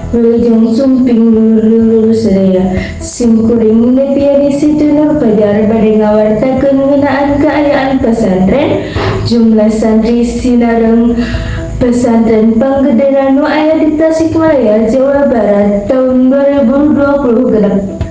Wilujeng sumping dulur-dulur sadaya. Sim kuring Nepiani Siti Nur Fajar bade ngawartakeun ngeunaan kaayaan pesantren, jumlah santri sinareng pesantren panggedena nu aya di Tasikmalaya, Jawa Barat taun 2026.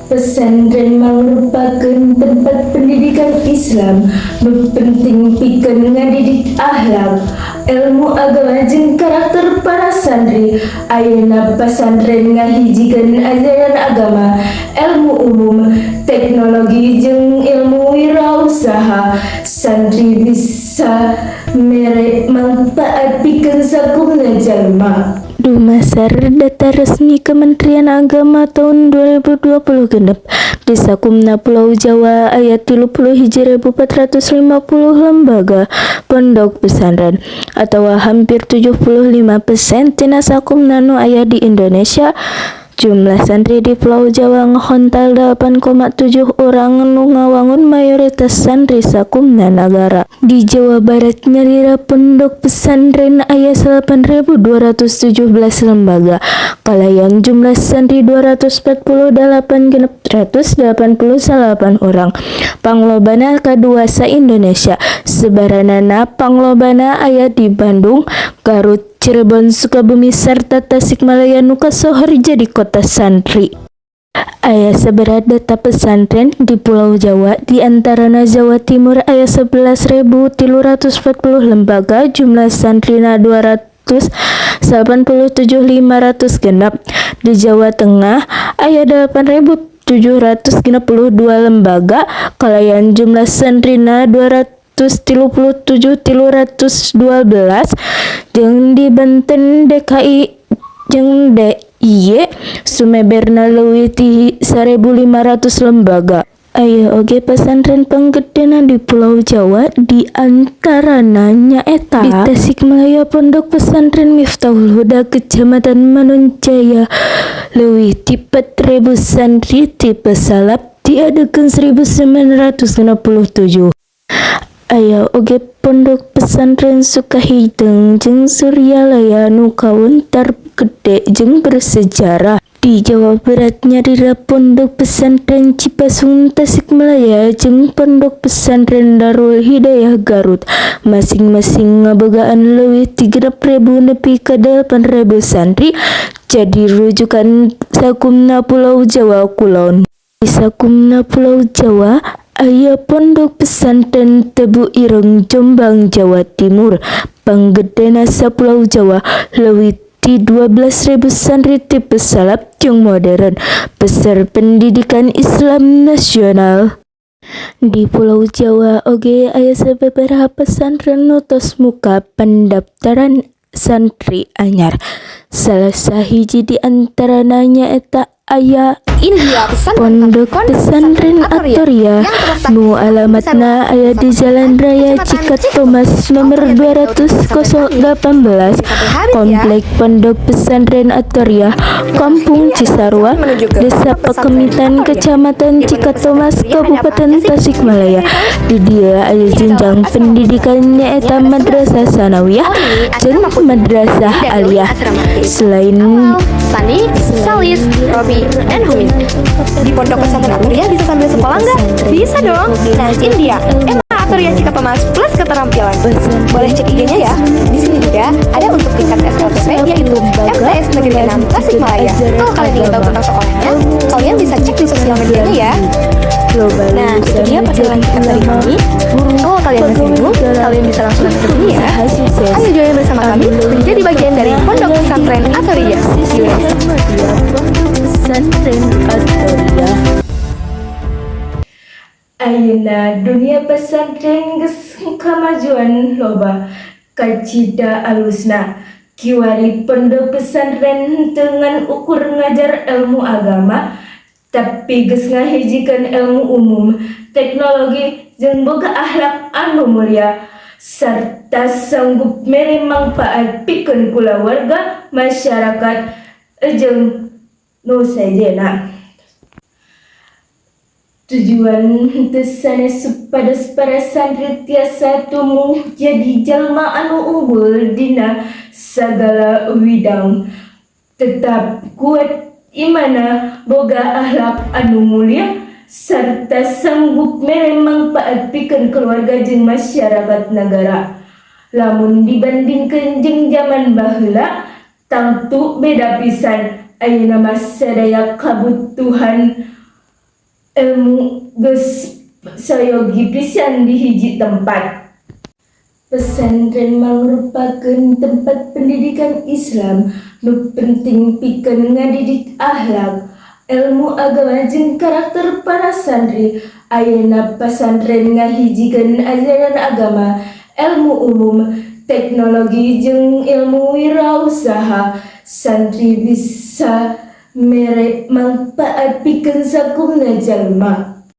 Pesantren mangrupakeun tempat pendidikan Islam nu penting pikeun ngadidik akhlak, ilmu agama jeung karakter para santri. Ayeuna pasantren ngahijikeun ajaran agama, ilmu umum, teknologi jeung ilmu wirausaha. Santri bisa mere mangpaat pikeun sakumna jalma. Dumasar data resmi Kementerian Agama taun 2026, di sakumna Pulau Jawa aya 31.450 lembaga pondok pesantren atawa hampir 75% tina sakumna nu aya di Indonesia. Jumlah santri di Pulau Jawa ngahontal 8,7 urang nu ngawangun mayoritas santri sakumna nagara. Di Jawa Barat nyalira pondok pesantren aya 8.217 lembaga kalayan jumlah santri 248.689 urang, panglobana kadua sa-Indonesia. Sebaranana panglobana aya di Bandung, Garut, Cirebon, Sukabumi sarta Tasikmalaya nu kasohor jadi kota santri. Aya sabaraha data pesantren di Pulau Jawa, di antarana Jawa Timur aya 11.340 lembaga jumlah santrina 287.506. Di Jawa Tengah aya 8.762 lembaga kalayan jumlah santrina 237.312, jeung di Banten, DKI jeung DIY sumeberna leuwih ti 1.500 lembaga. Aya oge pasantren panggedena di Pulau Jawa, di antarana nyaeta di Tasikmalaya Pondok Pesantren Miftahul Huda, Kecamatan Manonjaya, leuwih ti 4.000 santri tipe salaf, diadegkeun 1967. Aya oge Pondok Pesantren Sukahideung jeung Suryalaya nu kawentar gede jeung bersejarah. Di Jawa Barat nyalira Pondok Pesantren Cipasung Tasikmalaya jeung Pondok Pesantren Darul Hidayah Garut, masing-masing ngabogaan leuwih ti 6.000 nepi ka 8.000 santri, jadi rujukan sakumna Pulau Jawa Kulon. Di sakumna Pulau Jawa aya Pondok Pesantren Tebu Ireng, Jombang, Jawa Timur, panggedena sapulau Jawa, leuwih ti 12.000 santri tipe salaf jeung modern, besar pendidikan Islam nasional. Di Pulau Jawa oge aya sababaraha pesantren nu tos muka pendaptaran santri anyar. Salah sahiji di antarana nyaeta aya India Pesantren Pondok Pesantren At-Toriyah yang terletak nu alamatna aya di Jalan Raya Cikatomas nomor 200-018, Komplek Pondok Pesantren At-Toriyah, Kampung Cisarua, Desa Pakemitan, Kecamatan Cikatomas, Kabupaten Tasikmalaya. Di dieu aya jenjang pendidikan nyaeta Madrasah Sanawiyah jeung Madrasah Aliyah. Selain Sani, Salis, Robi, dan Humis. Di Pondok Pesantren At-Toriyah bisa sambil sekolah nggak? Bisa dong. Nah, ini dia. MA At-Toriyah Cikatomas plus keterampilan. Boleh cek IG-nya ya. Di sini juga ada untuk tingkat SLTP, yaitu MTS Negeri 6 Tasikmalaya. Kalau kalian ingin tahu tentang sekolahnya, kalian bisa cek di sosial medianya ya. Nah, itu dia pasal lanjutan dari kami. Kalau kalian masih bingung, kalian bisa langsung ke sini ya. Ayo join bersama kami menjadi bagian dari Pondok Pesantren At-Toriyah. See you next Pondok Pesantren At-Toriyah. Ayeuna dunia pesantren geus kamajuan loba kacida alusna. Kiwari pondok pesantren henteu ngan ukur ngajar ilmu agama, tapi geus ngahijikeun ilmu umum, teknologi jeung boga akhlak anu mulia sarta sanggup mere mangpaat pikeun kulawarga, masyarakat jeung nu sejenna. Tujuan henteu sanes supados para santri tiasa tumuwuh jadi jalma anu unggul dina sagala widang. Tetap kuat imanna, boga akhlak anu mulia, sarta sanggup mere mangpaat pikeun keluarga jeung masyarakat nagara. Lamun dibandingkeun jeung jaman baheula, tangtu beda pisan. Ayeuna mah sadaya kabutuhan ilmu geus sayogi pisan di hiji tempat. Pesantren mangrupakeun tempat pendidikan Islam nu penting pikeun ngadidik akhlak, ilmu agama jeung karakter para santri. Ayeuna pasantren ngahijikeun ajaran agama, ilmu umum, teknologi jeung ilmu wirausaha. Santri bisa mere mangpaat pikeun sakumna jalma.